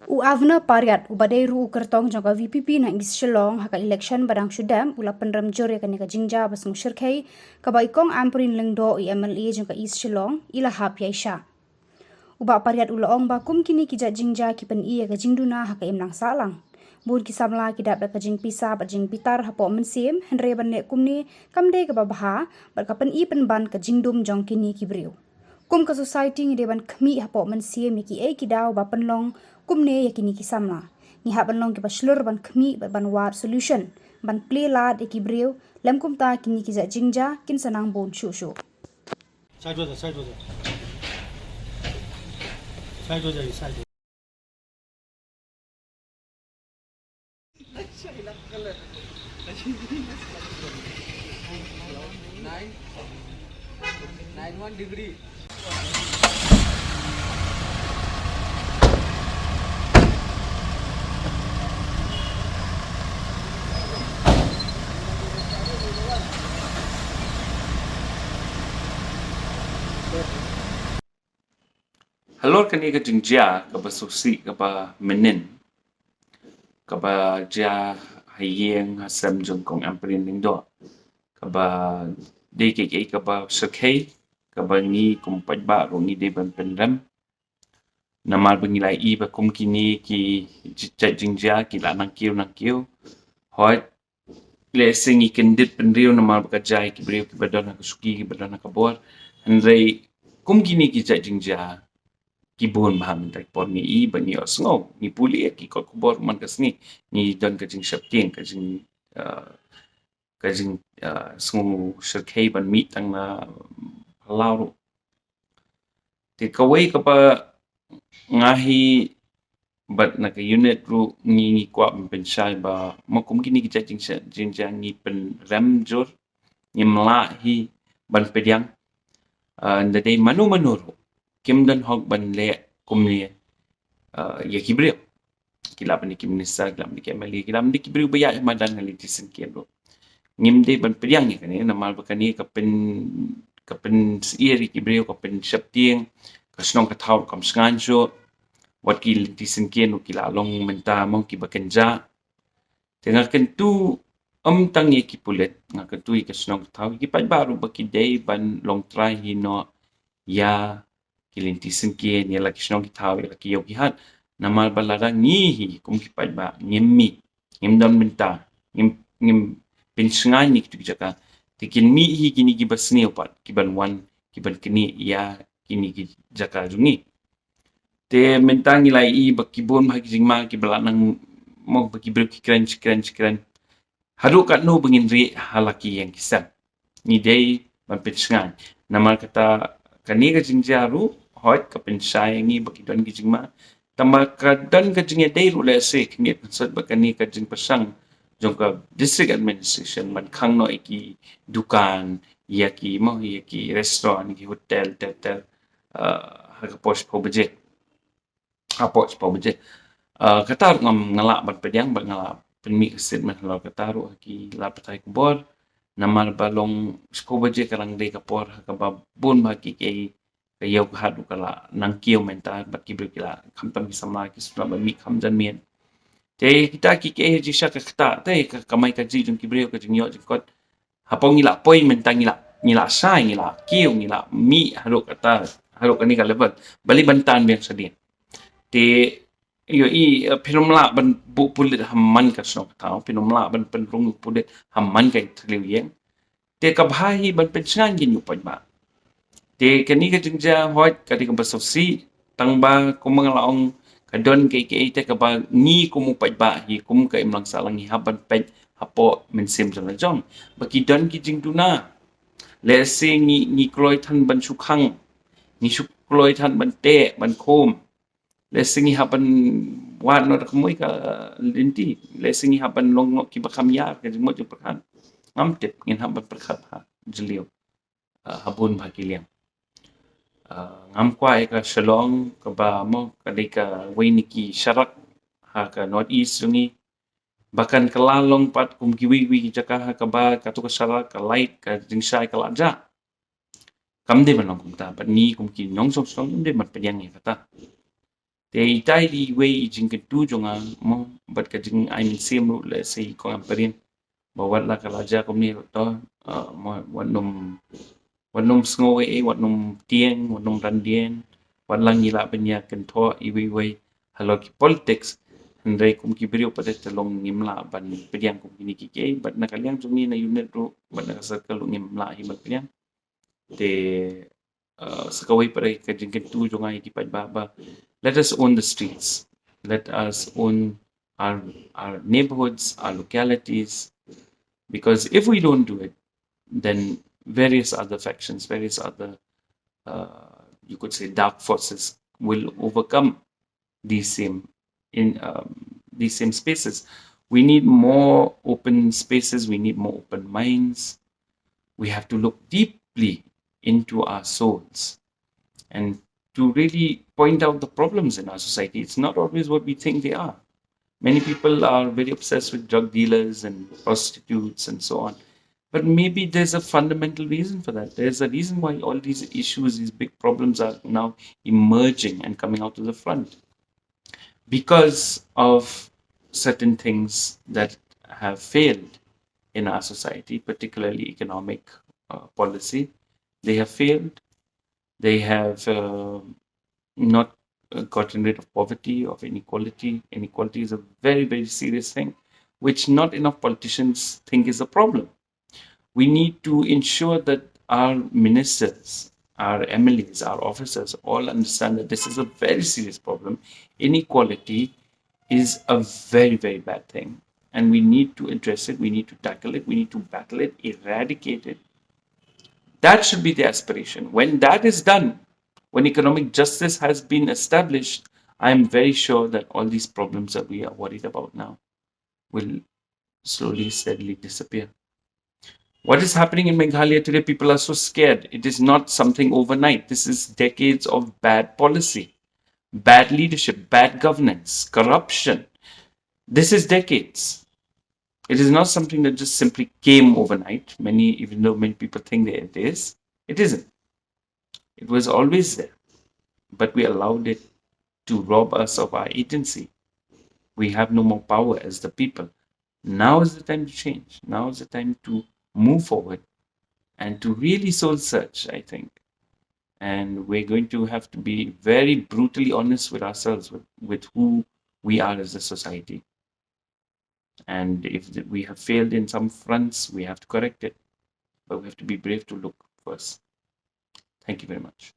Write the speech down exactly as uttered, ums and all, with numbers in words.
U Avner Pariat, uba dei ruh u kyrtong jong ka V P P na East Shillong ha ka election ba dang shu dep, u la pynrem jur ïa kane ka jingjia ba sngewshyrkhei kaba i Kong Ampareen Lyngdoh, i M L A jong ka East Shillong, i la hap ïaishah. U Bah Pariat u la ong ba kum kine ki jait jingjia ki pyni ïa ka jingduna ha ka imlang sahlang. Bun ki samla ki dap da ka jingpisa bad jingbitar hapoh mynsiem, hynrei ban leh kumne kam dei kaba bha bad ka pyni pynban ka jingdum jong kine ki briew. Kum ka society ngi dei ban khmih hapoh mynsiem ïa kiei ki daw ba pynlong kumne ïa kine ki samla. Ngi hap ban long kiba shlur ban khmih bad ban wad solution, ban plie lad ïa ki briew, lym kumta kine ki jait jingjia kin sa nang bun shuh shuh. Side हो जा, side हो जा। Side हो जाइए, side हो। Nine, nine one degree. Halor kane ka jingjia kaba sngewsih kaba mynnin, kaba jia ha ïing ha sem jong Kong Ampareen Lyngdoh, kaba dei kaei kaei kaba shyrkhei, kaba ngi kum paidbah ruh ngi dei ban pynrem. Namar ba ngi la ïohi ba kum kine ki jait jingjia ki la nang kiew nang kiew. Hooid, lehse ngi kyndit bynriew namar ba ka jia ïa ki briew kiba don ha ka shuki, kiba don ha ka bor. Hynrei kum kine ki jait jingjia ki bun bha mynta ki por, ngi ïohi ba ngi ïohsngew, ngi pule ïa ki kot khubor man ka sngi, ngi don ka jingsheptieng, ka jing, ah, ka jing, ah, sngewshyrkhei ban mih tang na phyllaw ruh. Te kawei kaba nga hi bad na ka unit ruh ngi, ngi kwah ban pynshai ba ma kum kine ki jait jing, jingjia ngi pynrem jur, ngim lah hi ban pdiang. Ah, nda dei mano mano ruh kim don hok ban leh kumne, ah, ïa ki briew. Ki lah ban dei ki minister, ki lah ban dei ki M L A, ki lah ban dei ki briew ba ïaid ha madan ha lynti syngkien ruh. Ngim dei ban pdiang ïa kane namar ba kane ka pyn, ka pynsyier ïa ki briew, ka pynsheptieng, ka shnong ka thaw kam shngaiñ shuh. Wat ki lynti syngkien ruh ki la long mynta mo kiba kynjah. Te nga kyntu ym tang ïa ki pulit, nga kyntu ïa ka shnong ka thaw, ïa ki paidbah ruh ba ki dei ban long trai hi noh ïa ki lynti syngkien, ïa la ki shnong ki thaw, ïa la ki ïew ki hat. Namar ba lada ngi hi kum ki paidbah ngim mih, ngim don bynta, ngim, ngim pynshngaiñ ïa kitu ki jaka, te kin mih hi kine kiba sniew pat kiban wan, kiban knieh ïa kine ki jaka jong ngi. Te mynta ngi la ïohi ba ki bun bha ki jingma kiba la nang, mo, ba ki briew ki kren, shi kren, shi kren. Haduh katno ba ngin rieh ha la ki ïing ki sem? Ngi dei ban pynshngaiñ. Namar kata kane ka jingjia ruh hooid ka pynshai ïa ngi ba ki don ki jingma. Tangba ka don ka jingïadei ruh lehse, khyndiat pynshot ba kane ka jingpyrshang jong ka district administration ban khang noh ïa ki dukan, ïa ki, mo, ïa ki restaurant, ïa ki hotel, ter ter, ah, ha ka por shiphew baje. Hapoh shiphew baje. Ah, kata ruh ngam, nga lah ban pdiang bad nga lah pynmih ka statement halor kata ruh ha ki lad pathai khubor. Namar ba long shiphew baje ka dang dei ka por ha kaba bun bha ki, ki, ka ïew ka hat ruh ka la nang kiew mynta bad ki briew ki la, khamtam ki samla ki sngewtynnat ban mih kham janmiet. Te kita ki, ki, eh, jingshisha ka ktah, te ka kamai kajih jong ki briew, ka jingïoh jingkot. Hapoh ngi la poi mynta ngi la, ngi la shai, ngi la kiew, ngi la mih haduh kata, haduh kane ka level. Balei ban tan biang shadien? Te ïohi, eh, phin ym lah ban buh pulit ha man ka shnong ka thaw, phin ym lah ban pynrung pulit ha man ka thliew ïing. Te ka bha hi ban pynshngaiñ ïa ngi paidbah. Te kane ka jingjia hooid ka dei kaba sngewsih, tangba kumba nga la ong ka don kaei kaei te kaba ngi kum u paidbah hi, kum ka imlang sahlang ngi hap ban peit hapoh mynsiem jong la jong. Ba ki don ki jingduna. Lehse ngi, ngi kloi than ban shu khang, ngi shu kloi than ban teh, ban khum. Lehse ngi hap ban wad noh da ka mui ka lynti. Lehse ngi hap ban long noh kiba kham ïar, ka jingmut jingpyrkhat. Ngam tip, ngin hap ban pyrkhat ha jylliew, ah, ha bun bha ki liang. Ah, ngam kwah ïa ka Shillong kaba mo ka dei kawei na ki sharak ha ka North East jong ngi. Ba kan kylla long pat kum kiwei kiwei ki jaka ha kaba katu ka sharak, ka light, ka jingshai ka la jah. Kam dei ban long kumta, bad ngi kum ki nongshong shnong ngim dei ban pdiang ïa kata. Te ita i dei iwei i jingkyntu jong nga mo, bad ka jingai mynsiem ruh lehse i kong Ampareen, ba wat la ka la jia kumne ruh to, uh, mo, wat nym, wat nym sngew ei ei, wat nym tieng, wat nym randien, wat la ngi lah ban ïa kynthoh iwei iwei halor ki politics, hynrei kum ki briew pat te long ngim lah ban pdiang kum kine kiei kiei, bad na ka liang jong ngi na unit ruh, bad na ka circle ruh ngim lah hi ban pdiang. Te, uh, sa kawei pat ka jingkyntu jong nga ïa ki paidbah ba, let us own the streets, let us own our, our neighborhoods, our localities, because if we don't do it, then various other factions, various other, uh, you could say, dark forces will overcome these same, in, um, these same spaces. We need more open spaces. We need more open minds. We have to look deeply into our souls and to really point out the problems in our society. It's not always what we think they are. Many people are very obsessed with drug dealers and prostitutes and so on. But maybe there's a fundamental reason for that. There's a reason why all these issues, these big problems are now emerging and coming out to the front. Because of certain things that have failed in our society, particularly economic, uh, policy, they have failed. They have, uh, not, uh, gotten rid of poverty, of inequality. Inequality is a very, very serious thing, which not enough politicians think is a problem. We need to ensure that our ministers, our M L As, our officers all understand that this is a very serious problem. Inequality is a very, very bad thing. And we need to address it. We need to tackle it. We need to battle it, eradicate it. That should be the aspiration. When that is done, when economic justice has been established, I am very sure that all these problems that we are worried about now will slowly, steadily disappear. What is happening in Meghalaya today, people are so scared. It is not something overnight. This is decades of bad policy, bad leadership, bad governance, corruption. This is decades. It is not something that just simply came overnight. Many, even though many people think that it is, it isn't. It was always there, but we allowed it to rob us of our agency. We have no more power as the people. Now is the time to change. Now is the time to move forward and to really soul search, I think. And we're going to have to be very brutally honest with ourselves, with, with who we are as a society. And if the, we have failed in some fronts, we have to correct it. But we have to be brave to look first. Thank you very much.